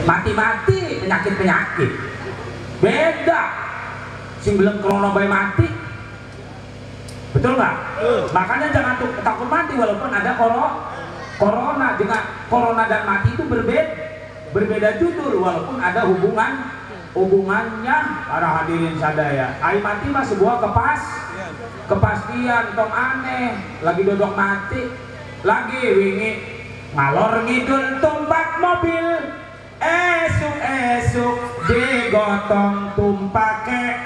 Mati-mati penyakit-penyakit. Beda. Sing belum corona bae mati. Betul nggak? Makanya jangan takut mati walaupun ada corona. Dengan corona dan mati itu berbeda judul walaupun ada hubungannya para hadirin sadaya. Ai mati mah sebuah kepastian, tong aneh lagi dodok mati lagi wingi ngalor ngidul tumpak mobil esuk-esuk digotong tumpake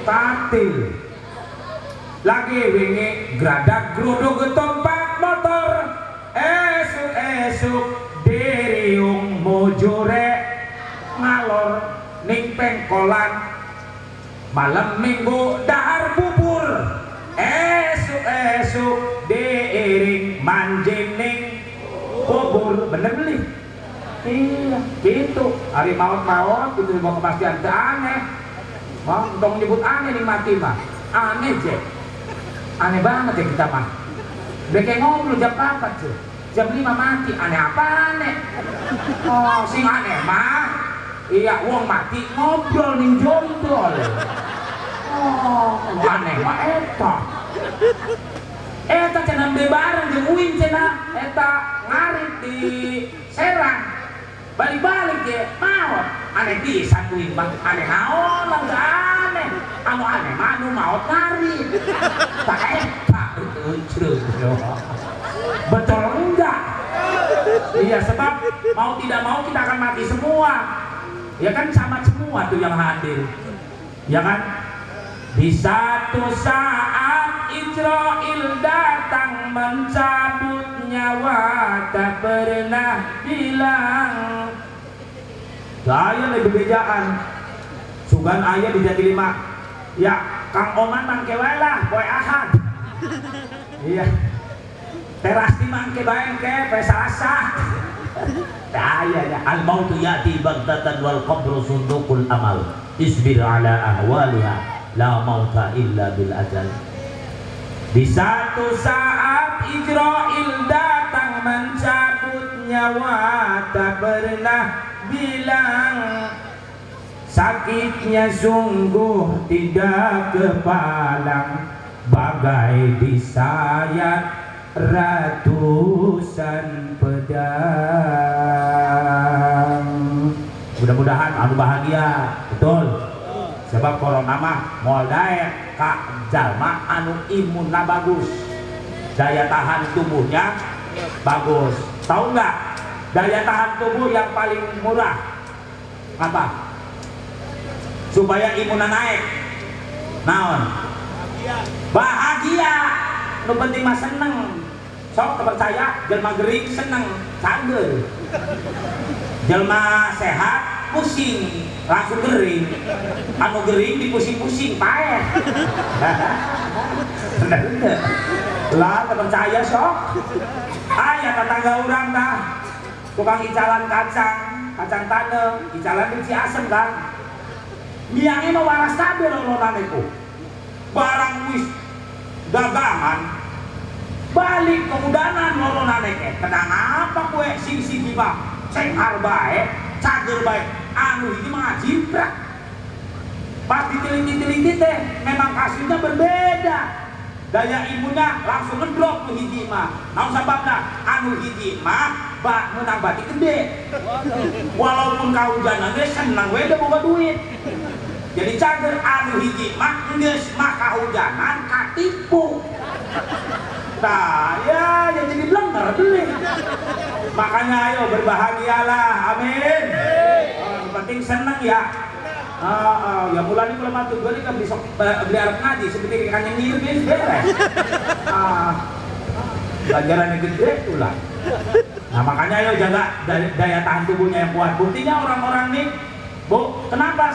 katil lagi wingi gradak gruduk tumpak motor esuk-esuk diriung mujure ngalor ning pengkolan malam minggu dahar bubur esuk-esuk diiring manjing ning kubur. Bener beli? Iya gitu. Hari maut-maut itu sebuah kepastian. Itu aneh. Mau tong nyebut aneh nih mati mah. Aneh je. Aneh banget ya kita mah. Udah kayak ngobrol jam 4 je. Jam 5 mati. Aneh apa aneh? Oh sing aneh mah. Iya, wong mati ngobrol ning jombol. Oh, aneh mah eta. Eta cenah beli bareng jeung uing cenah eta ngarit di Serang. Balik-balik ge maot. Aneh pisan uing mah. Aneh naon lah aneh. Anu aneh mah anu maot ngarit. Tak eta itu. Betul enggak? Iya, sebab mau tidak mau kita akan mati semua. Ya kan sama semua tuh yang hadir. Ya kan? Di satu saat Israil datang mencabut nyawa tak pernah bilang. Saya lebih bejaan. Sugan ayah di Jati Lima. Ya, Kang Oman mangke wae lah, poe Ahad. Iya. Teras di mangke bae engke poe Salasa. Daya ya al mautu yati baghtatan wal qabru sundukul amal isbir ala ahwaliha la mauta illa bil ajal. Di satu saat Israil datang mencabut nyawa tak pernah bilang. Sakitnya sungguh tidak kepalang bagai disayat ratusan pedang. Mudah-mudahan anu bahagia, betul. Sebab corona mah moal daek ka jalma anu imunna bagus, daya tahan tubuhnya bagus. Tahu nggak daya tahan tubuh yang paling murah apa? Supaya imunna naik. Naon? Bahagia. Nu penting mah seneng. Sok terpercaya jelma gering seneng, cager. Jelma sehat pusing, langsung gering. Anu gering dipusing-pusing paeh. Bener teu? Lah terpercaya sok. Aya tetangga urang tah. Tukang icalan kacang, kacang taneuh, icalan di Ciasem kan. Miange mah waras kabeh lolonane ku. Barang wis dagangan balik kemudanan lolonane ke. Tenang apa kue sing siji mah cenghar bae, cager bae, anu ini mah jimprak. Pas diteliti-teliti teh memang hasilnya berbeda. Daya imunnya langsung ngedrop nu hiji mah. Naon sababna? Anu hiji mah bak meunang batik gede. Walaupun kahujanan ge senang we da boga duit. Jadi cager anu hiji mah geus mah kahujanan katipu. Nah, ya jadi blenger beli. Makanya ayo berbahagialah, amin. Oh, yang penting seneng ya. Ya mulai kalau matu gue kan besok beli arep ngaji seperti ikan yang ngirim beres. Pelajarannya gede itulah. Nah makanya ayo jaga daya tahan tubuhnya yang kuat. Buktinya orang-orang nih, Bu, kenapa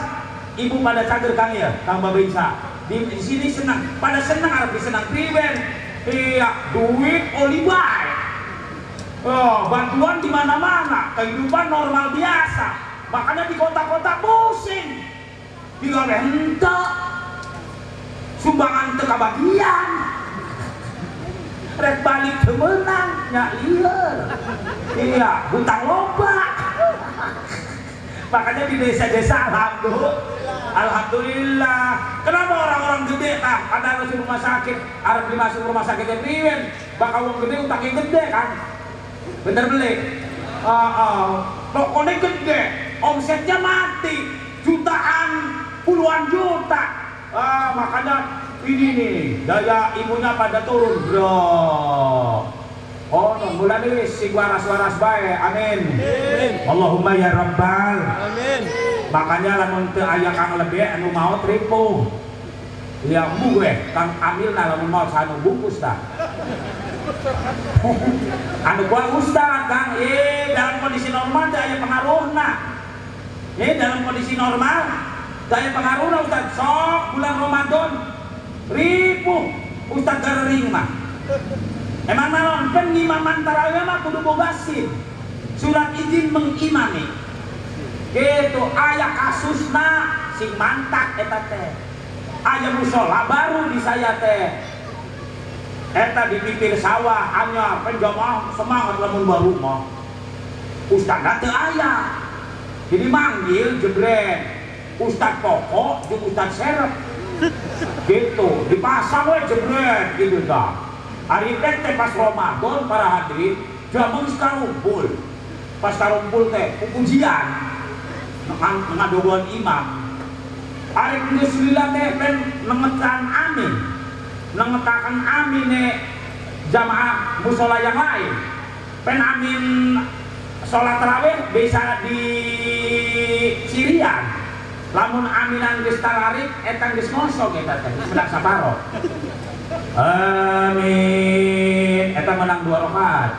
ibu pada cager Kang ya, Kang Babinsa? Di sini senang, pada senang arep disenang priwen. Iya, duit oli bae. Oh, bantuan di mana-mana, kehidupan normal biasa. Makanya di kota-kota pusing. Digawe henteu. Sumbangan teu kabagian. Rek balik teu meunang, nya lieur. Iya, hutang loba. Makanya di desa-desa alhamdulillah. Kenapa orang-orang gede tah ada harus rumah sakit, arep dimasuk rumah sakit yang priwen, bakal wong gede utangnya gede kan. Bener beli. Pokoknya gede, omsetnya mati, jutaan, puluhan juta. Makanya ini nih, daya imunnya pada turun, bro. Oh, mulai nih sing waras-waras bae. Amin. Allahumma ya rabbal. Amin. Makanya lamun teu aya kang lebih anu maot ripuh. Ya embu gue, kang amilna lamun maot sanu bungkus tah. Anu gua ustaz kang, dalam kondisi normal teu aya pengaruhna. Dalam kondisi normal teu aya pengaruhna ustaz. Sok bulan Ramadan ripuh ustaz gering mah. Emang naon pengimaman tarawih mah kudu boga SIM. Surat izin mengimami. Gitu aya kasusna sing mantak eta teh. Aya musola baru di saya teh. Eta di pipir sawah anyar penjamaah semangat lamun baru mah. Ustadna teu aya. Jadi manggil jebret. Ustad pokok jeung ustad serep. Gitu, dipasang we jebret gitu tah. Ari teh pas Ramadan para hadirin jamu geus karumpul. Pas karumpul teh pujian ngadogoan imam. Ari geus lila teh pen nengetan amin. Nengetakan amine jamaah musola yang lain. Pen amin salat tarawih bisa di Sirian. Lamun aminan geus talarik eta geus ngosong eta teh geus menang saparo. Amin. Eta menang 2 rakaat.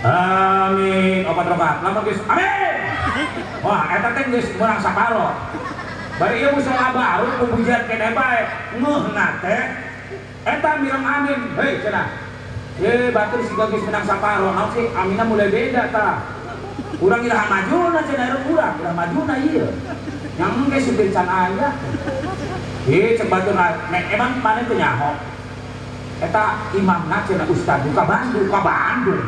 Amin, 4 rakaat. Lamun geus amin. Wah, eta teh geus menang saparo. Bari ieu musola baru pujian keneh bae. Ngeuhna teh eta mireng amin. Hei cenah. Batur siga geus menang saparo. Naon sih aminna mulai beda tah. Urang iraha majuna cenah urang, iraha majuna ieu. Yang engke supir can aya. Cek batur nek emang maneh teu nyaho. Eta imamna cenah ustad ka Bandung, ka Bandung.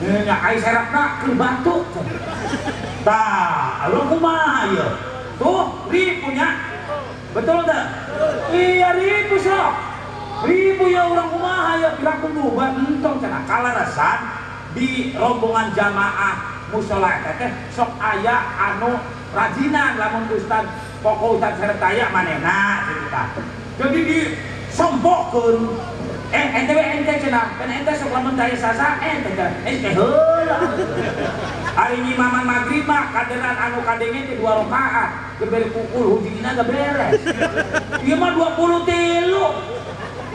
Nya ai serapna keur batuk. Tah, lu kumaha ieu? Tuh, ripunya. Betul teu? Iya ripu sok. Ripu ya urang kumaha ya piraku bubar entong cenah kalarasan di rombongan jamaah mushola eta teh sok aya anu rajinan lamun ustad pokok ustad sertaya manehna cerita. Jadi disompokeun ente we ente cenah kan ente sok lamun taya sasa ente cenah teh heula. Ari nyimaman magrib mah kaderan anu kadenge teh 2 rakaat geber pukul hujina ge beres. Ieu mah 23.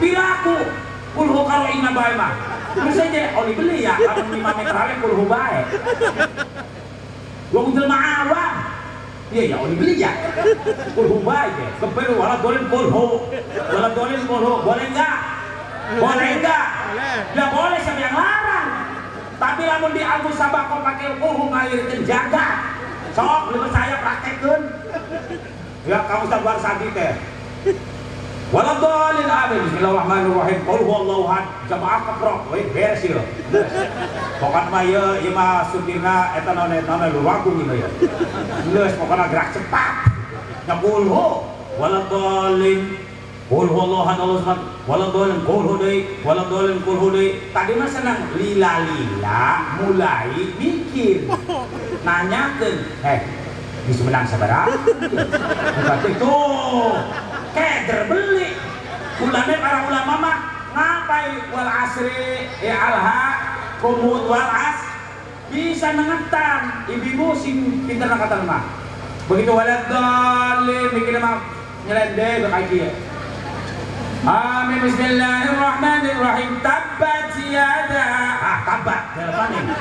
Piraku kulhu karo inna bae mah. Terus aja oli beli ya lamun imame tarawih kulhu bae. Wong jelema awam. Iya ya oli beli ya. Kulhu bae ge. Geber wala dolin kulhu. Wala dolin kulhu. Boleh enggak? Boleh enggak? Boleh. Ya boleh, siapa yang larang? Tapi lamun di Abu Sabako pakai kulhu ngalirkeun jagat. Sok lu percaya praktekkeun. Ya kamu Ustaz Warsadi teh. Waladhalin amin. Bismillahirrahmanirrahim. Qul huwallahu ahad. Jamaah keprok we beres ieu. Pokona mah ieu ieu mah supirna eta naon eta luragung ieu ya. Geus pokona gerak cepat. Nya qul hu waladhalin. Qul huwallahu ahad Allahu samad. Waladhalin qul hu deui, waladhalin qul hu deui. Tadi mah senang lila-lila mulai mikir. Nanyakeun, geus menang sabaraha? Berarti tuh keder beli. Ulama para ulama mah ngapai wal asri ya alha kumut wal as bisa nengetan. Ibu-ibu sing pinter nangkatan mah. Begitu waladhalin mikir mah nyelende bekaki ya. Amin bismillahirrahmanirrahim. Tabbat yada. Tabat jawabannya.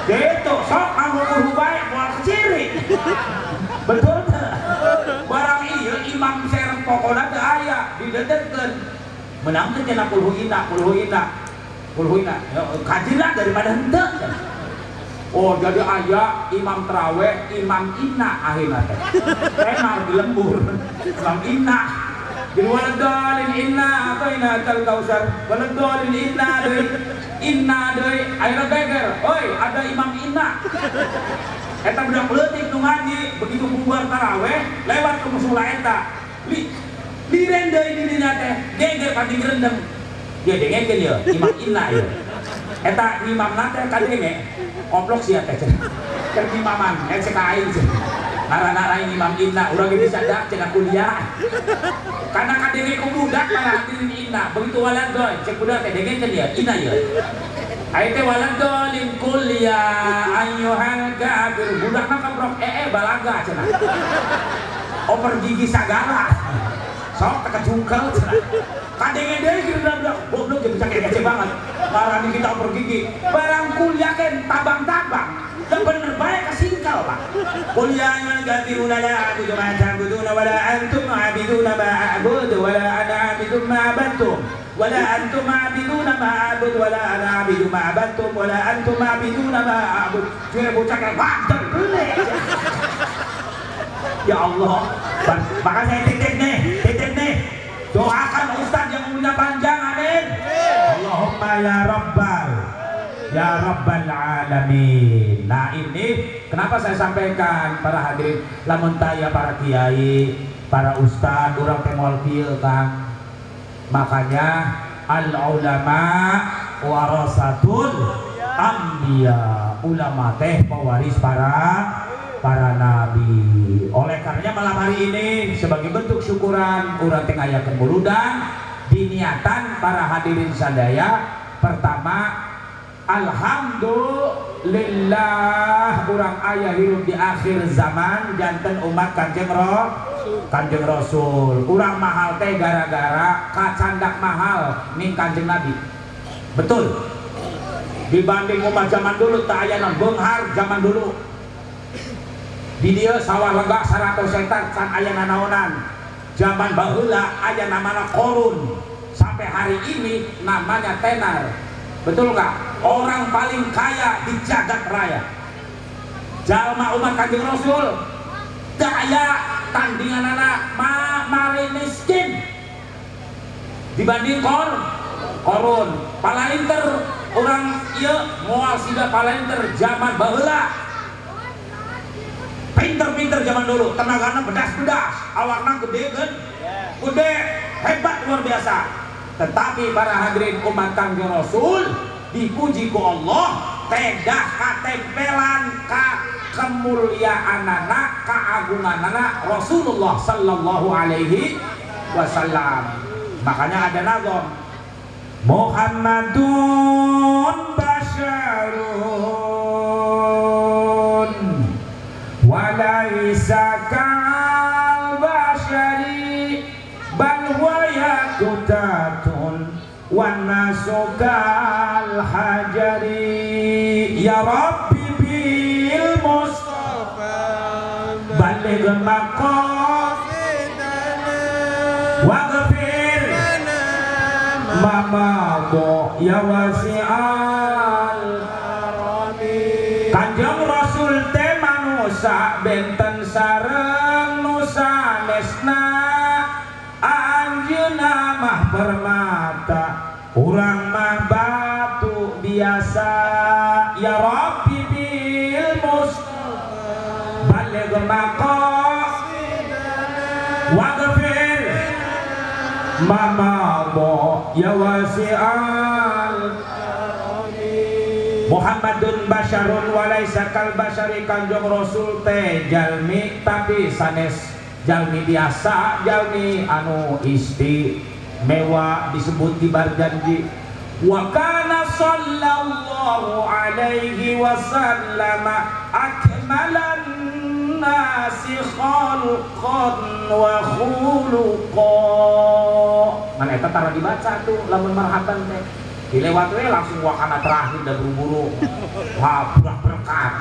Gitu sok kamu bae moal keciri. Betul teu? Barang ieu imam serep pokona teu aya didedetkeun. Menang teh cenah kulhu inna, kulhu inna. Kulhu inna. Kajilah daripada henteu. Oh, jadi aya imam tarawih, imam inna akhirna teh. Tenar di lembur. Imam inna. Jadi waladhalin inna a'tainakal kautsar, waladhalin inna deui, inna deui, ayeuna geger. Oi, ada imam inna. Eta budak leutik nu ngaji, begitu bubar taraweh lewat ke musala eta. Liren deui di dina teh, geger ka digrendeng. Dia dengekeun ye, imam inna ye. Eta imamna teh kadenge, komplok sia teh cenah. Keur imaman, cek aing cenah. Nara-narain imam inna, urang ge bisa dak cenah kuliah. Karena kadenge ku budak para hadirin inna, begitu waladol, cek budak teh dengekeun ye, inna ye. Aya teh waladolin kul ya ayyuhal kafir, budakna kaprok balaga cenah. Oper gigi sagala. Sok teh kejungkel cenah. Kadenge deui kieu budak goblok ge bisa kece banget. Marani kita oper gigi, barang kuliah kan tabang-tabang. Dan bener baik kesingkal pak. Qul ya ayyuhal kafiruna la a'budu ma ta'buduna wa la antum 'abiduna ma a'budu wa la ana 'abidun ma 'abadtum wa la antum 'abiduna ma a'budu wa la ana 'abidu ma 'abadtum wa la antum 'abiduna ma a'bud. Cuma bocah kayak wadah beli. Ya Allah, maka saya titip nih, titip nih. Doakan ustaz yang umurnya panjang, amin. Allahumma ya Rabbal, ya Rabbal Alamin. Nah ini kenapa saya sampaikan para hadirin, lamun taya para kiai, para ustad, urang teh moal kieu Kang. Makanya al ulama warasatul anbiya. Ulama teh pewaris para nabi. Oleh karenanya malam hari ini sebagai bentuk syukuran urang teh ngayakeun muludan diniatan para hadirin sadaya. Pertama, alhamdulillah urang aya hirup di akhir zaman janten umat Kanjeng Kanjeng Rasul. Urang mahal teh gara-gara kacandak mahal ning Kanjeng Nabi. Betul. Dibanding umat zaman dulu tak aya non beunghar zaman dulu. Di dieu sawah lega 100 hektar can aya nanaonan. Zaman baheula aya namana Korun. Sampai hari ini namanya tenar. Betul nggak? Orang paling kaya di jagat raya. Jalma umat Kanjeng Rasul daya tandingan anak mari miskin dibanding Korun. Palainter orang ieu moal siga palainter zaman baheula. Pinter-pinter zaman dulu, tenagana bedas-bedas, awakna gede kan? Gede, hebat luar biasa. Tetapi para hadirin umat Kanjeng Rasul dipuji ku Allah tedah katempelan ka kemuliaanana keagunganana Rasulullah sallallahu alaihi wasallam. Makanya ada nazam Muhammadun basyarun walaisa kal basyari bal huwa yakutatun wan nasu kal hajari. Ya Rabbi bil Mustafa baligh maqasidana waghfir lana ma madha ya wasi'al karami. Kanjeng Rasul teh manusa benten sareng nusa nesna, anjeunna mah permata urang mah batu biasa. Ya Rabbi bil Mustafa baligh maqasidana waghfir ma madha ya wasi'al karami. Muhammadun basyarun walaisa kal basyari. Kanjeng Rasul teh jalmi tapi sanes jalmi biasa, jalmi anu istimewa disebut di barjanji. Wa kana sallallahu alaihi wasallam akmalan nasi khalqan wa khuluqa. Ngan eta tara dibaca tuh lamun marhaban teh. Dilewat we langsung wakana terakhir dan buru-buru. Wah, berkat.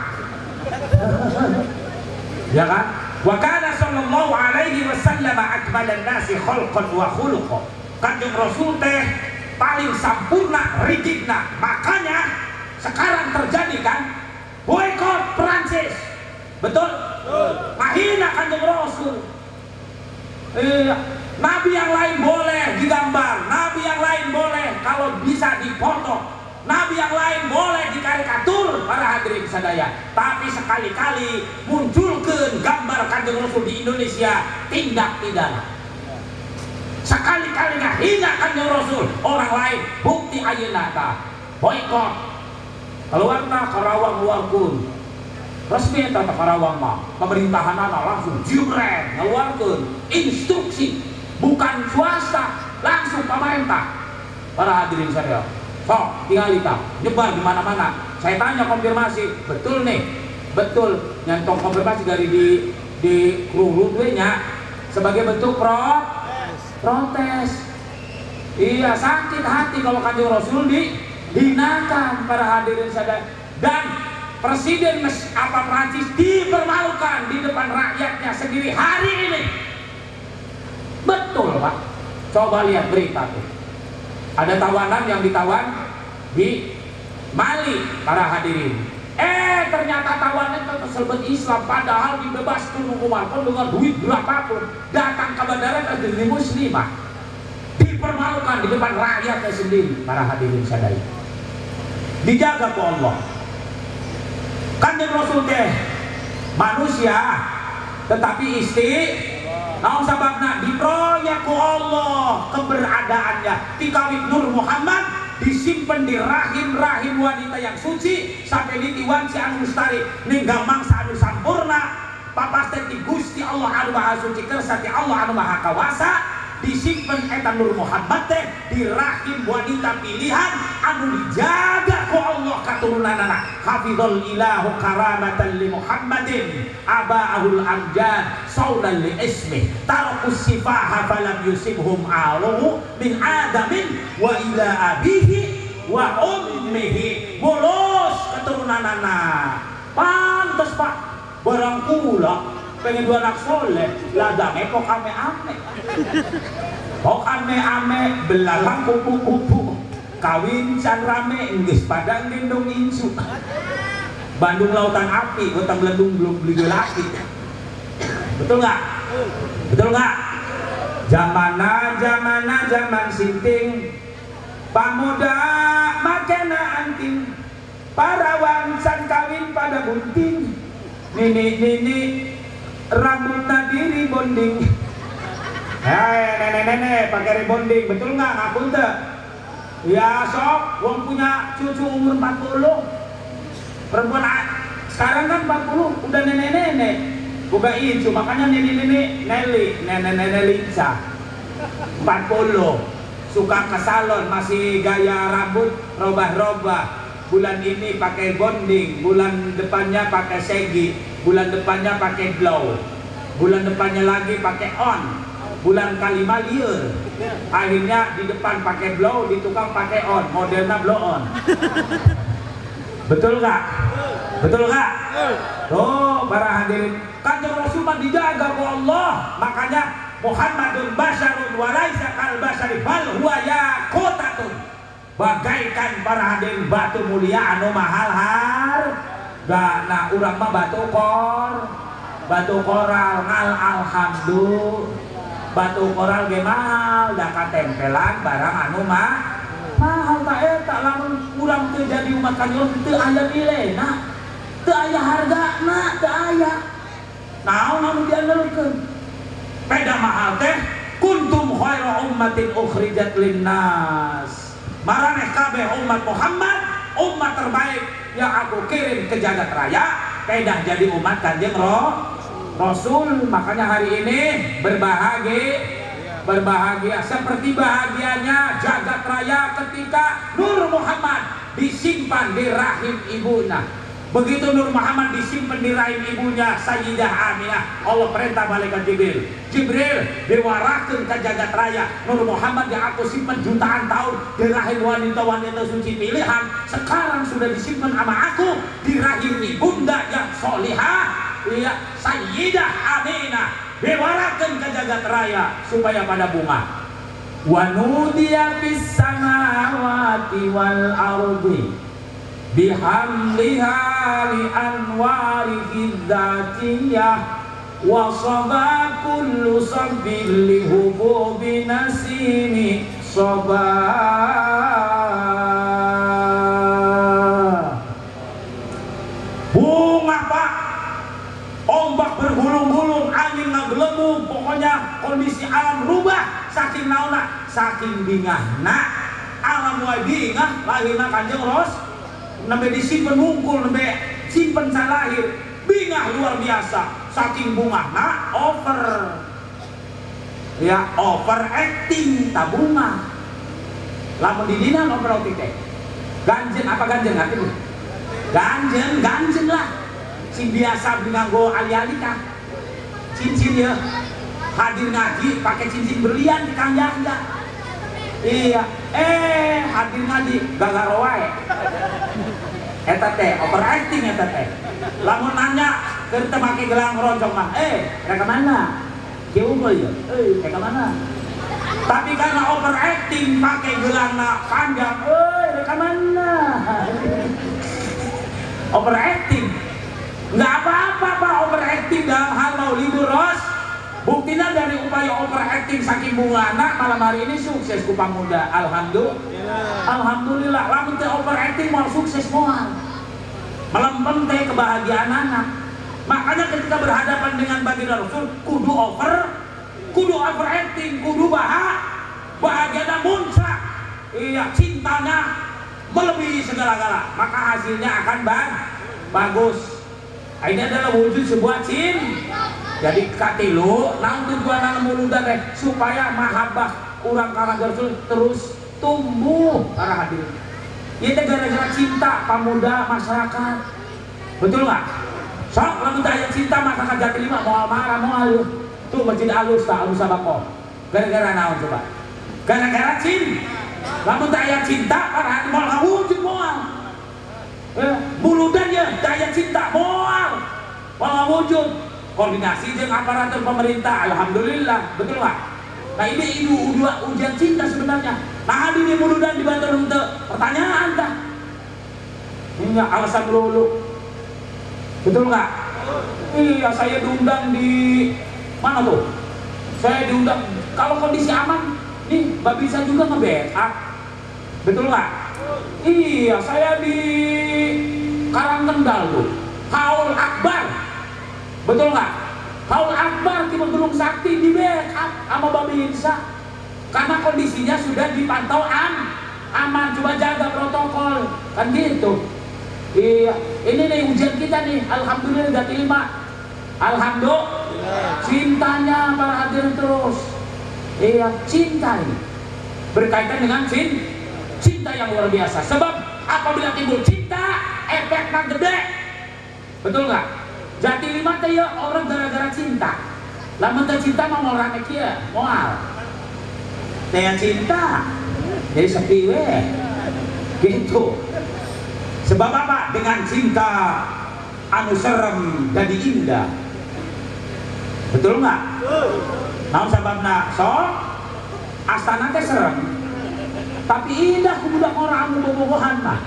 Ya kan? Wa kana sallallahu alaihi wasallam akmalan nasi khalqan wa khuluqa. Kanjeng Rasul teh paling sempurna ridikna. Makanya sekarang terjadi kan boikot Perancis. Betul? Betul. Mahina Kanjeng Rasul. Iya. Nabi yang lain boleh digambar, nabi yang lain boleh kalau bisa dipoto, nabi yang lain boleh dikarikatur para hadirin sadaya. Tapi sekali-kali munculkan gambar Kanjeng Rasul di Indonesia, tindak pidana. Sekali-kali ngahina Kanjeng Rasul orang lain, bukti ayeuna tah boikot. Keluarna Karawang luarkeun. Resmi eta teh Karawang mah, pemerintahanana langsung jebret ngeluarkeun instruksi, bukan swasta, langsung pemerintah. Para hadirin sadaya, sok tinggal kita nyebar di mana-mana. Saya tanya konfirmasi, betul nih, betul nyantong konfirmasi dari di kerurut we nya sebagai bentuk protes. Iya, sakit hati kalau Kanjeng Rasul dihinakan para hadirin sadaya. Dan Presiden Prancis dipermalukan di depan rakyatnya sendiri hari ini. Betul Pak, coba lihat berita tuh. Ada tawanan yang ditawan di Mali para hadirin. Ternyata tawanan itu tersebut Islam, padahal dibebaskan hukuman pun dengan duit berapapun. Datang ke bandara terjadi muslimah, dipermalukan di depan rakyatnya sendiri para hadirin sadaya. Dijaga ku Allah. Kanjeng Rasul teh manusia tetapi isti naon sababna diproyek ku Allah keberadaannya. Tikawit Nur Muhammad disimpan di rahim-rahim wanita yang suci sampai ditiwan si anu lestari ninggal mangsa anu sampurna papasten ti Gusti Allah anu maha suci kersa ti Allah anu maha kawasa. Disimpan eta Nur Muhammad teh di rahim wanita pilihan anu dijaga ku Allah katurunanana. Hafizul ilahu karamatan li Muhammadin abaahul amjad saulan li ismi tarakus sifaha falam yusibhum aluhu min adamin wa ila abihi wa ummihi. Mulus keturunanana. Pantes Pak, barang kula pengen dua anak soleh, ladangnya kok ame-ame, kok ame-ame, belalang kupu-kupu, kawin can rame, geus padang gendong insu. Bandung lautan api, kota Belendung belum beli laki. Betul nggak? Betul nggak? Zamana zamana zaman sinting, pamuda makena anting, parawan can kawin pada bunting, nini-nini rambutnya diri bonding. Hei nenek-nenek pakai rebonding, betul nggak? Ngaku tuh. Ya sok, wong punya cucu umur 40, perempuan sekarang kan 40 udah nenek-nenek, bukan itu makanya nenek-nenek Nelly, nenek-nenek lincah 40 suka ke salon, masih gaya rambut robah-robah. Bulan ini pakai bonding, bulan depannya pakai segi, bulan depannya pakai blow, bulan depannya lagi pakai on, bulan kalima liur. Akhirnya di depan pakai blow, di tukang pakai on, modelnya blow on. Betul nggak? Betul nggak? Tuh para hadirin, Kanjeng Rasul mah dijaga ku Allah. Makanya Muhammadun basyarun walaisa kal basyari bal huwa yaqutatun. Bagaikan para hadirin batu mulia anu mahal harga. Nah urang mah batu batu koral ngal alhamdulillah. Batu koral ge mahal, da katempelan barang anu mah mahal. Tak eta lamun urang teu jadi umat Kanjeng teu aya nilaina, teu aya hargana, teu aya. Naon anu diandalkeun? Peda mahal teh kuntum khaira ummatin ukhrijat linnas. Maraneh kabeh umat Muhammad, umat terbaik yang aku kirim ke jagat raya, pedah jadi umat Kanjeng Rasul. Makanya hari ini berbahagia, seperti bahagianya jagat raya ketika Nur Muhammad disimpan di rahim ibuna. Begitu Nur Muhammad disimpan di rahim ibunya Sayyidah Aminah, Allah perintah malaikat Jibril, Jibril diwarahkan ke jagat raya. Nur Muhammad yang aku simpan jutaan tahun di rahim wanita-wanita suci pilihan, sekarang sudah disimpan sama aku di rahim ibunda yang solihah, ya Sayyidah Aminah. Diwarahkan ke jagat raya supaya pada bunga. Wa nudiya fis samawati wal ardi bihamliha li anwarihi dzatiyah Wa saba kullu sabbil li hububi nasimi saba. Bunga Pak, ombak bergulung-gulung, angin ngegelembung, pokoknya kondisi alam rubah saking naona, saking bingahna. Alam wae bingah lahirna Kanjeng Ros, nembe disimpen mungkul, nembe simpen salahir, bingah luar biasa. Saking bungahna over, ya overacting tabunga. Lamun didina overacting teh ganjen apa ganjen ngerti bu? Ganjen, ganjen lah. Sing biasa beli nganggo ali-ali kah? Cincin ya, hadir ngaji pakai cincin berlian di Kang Yahya. Iya, hadir ngaji gagaro wae. Eta teh overacting eta teh. Lamun nanya keur teu make gelang roncong mah, rek ka mana? Kieu unggul ya, rek ka mana? Tapi karena overacting pakai gelangna panjang, rek ka mana? Overacting. Nggak apa-apa Pak overacting dalam hal Maulidur Ros. Buktinya dari upaya overacting saking bungana malam hari ini sukses ku pamuda. Alhamdulillah. Alhamdulillah. Lamun teh overacting mau sukses moal. Melempem teh kebahagiaan anak. Makanya ketika berhadapan dengan baginda Rasul kudu overacting, kudu bahagiana muncak. Iya, cintanya melebihi segala-gala, maka hasilnya akan bagus. Ini adalah wujud sebuah cinta. Jadi katilu naon tujuan muludan teh supaya mahabbah urang ka Rasul terus tumbuh para hadirin. Ieu teh gara-gara cinta pamuda masyarakat. Betul nggak? Sok lamun teu aya cinta maka ka Jati Lima moal marah moal. Tuh masjid alus tah alus sabako. Gara-gara naon coba? Gara-gara cinta. Lamun teu aya cinta para hadirin moal ngawujud moal. Muludan ya teu aya cinta moal. Moal ngawujud. Koordinasi dengan aparatur pemerintah, alhamdulillah, betul nggak? Nah ini ujian cinta sebenarnya. Nah di muludan dibantu untuk pertanyaan dah. Ini alasan lulu, betul nggak? Iya saya diundang di mana tuh? Saya diundang. Kalau kondisi aman, nih Babisa juga nge-backup, betul nggak? Iya saya di Karangkendal tuh, Haul Akbar. Betul nggak? Haul Akbar di Gunung Sakti di backup sama Babinsa karena kondisinya sudah dipantau aman, coba jaga protokol kan gitu. Iya, ini nih ujian kita nih, alhamdulillah Jati Lima, alhamdulillah cintanya para hadirin terus. Iya, cinta ini berkaitan dengan cinta yang luar biasa. Sebab apabila timbul cinta, efeknya gede, betul nggak? Jati Lima teh ya orang gara-gara cinta. Lamun teu cinta mah moal rame kieu, moal. Teh cinta. Jadi sepi we. Gitu. Sebab apa? Dengan cinta anu serem jadi indah. Betul nggak? Naon sababna? Sok astana teh serem. Tapi indah ku budak orang anu bobogohan mah.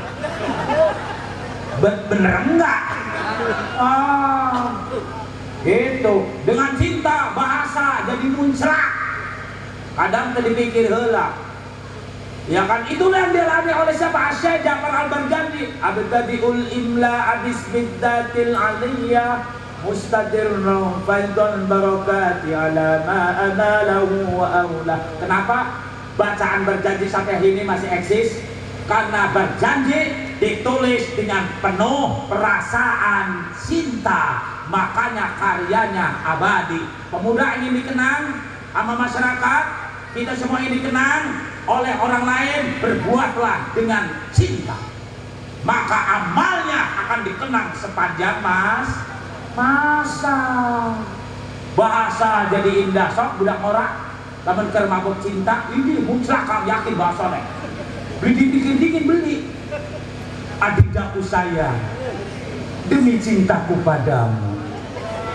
Bener enggak? Ah, gitu. Dengan cinta bahasa jadi muncrat. Kadang teu dipikir heula. Ya kan itulah yang dialami oleh siapa? Asy-Syaikh Ja'far Al-Barjanji. Abtadiul imla bismiddatil aliyah mustadirru faidun barakati ala ma amalahu wa aula. Kenapa bacaan Berjanji sampai hari ini masih eksis? Karena Berjanji ditulis dengan penuh perasaan cinta, makanya karyanya abadi. Pemuda ingin dikenang sama masyarakat, kita semua ingin dikenang oleh orang lain, berbuatlah dengan cinta, maka amalnya akan dikenang sepanjang masa. Bahasa jadi indah. Sok budak ora lamun keur mabok cinta ini muncrat yakin bahasane. Beli dikit-dikit beli. Adindaku sayang, demi cintaku padamu,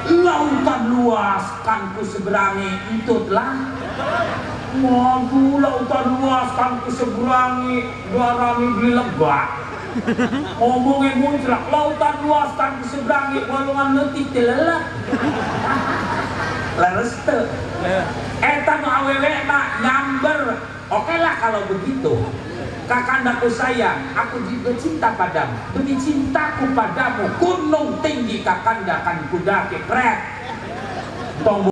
lautan luas kan ku seberangi. Entutlah. Waduh, lautan luas kan ku seberangi, darani beli lega. Ngomongin muncrat, lautan luas kan ku seberangi, walungan leutik teh lelah. Leres teu. Eta nu awewe mah nyamber. Oke lah kalau begitu. Kakandaku sayang, aku juga cinta padamu. Demi cintaku padamu, gunung tinggi kakanda akan kudaki. Pret. Tong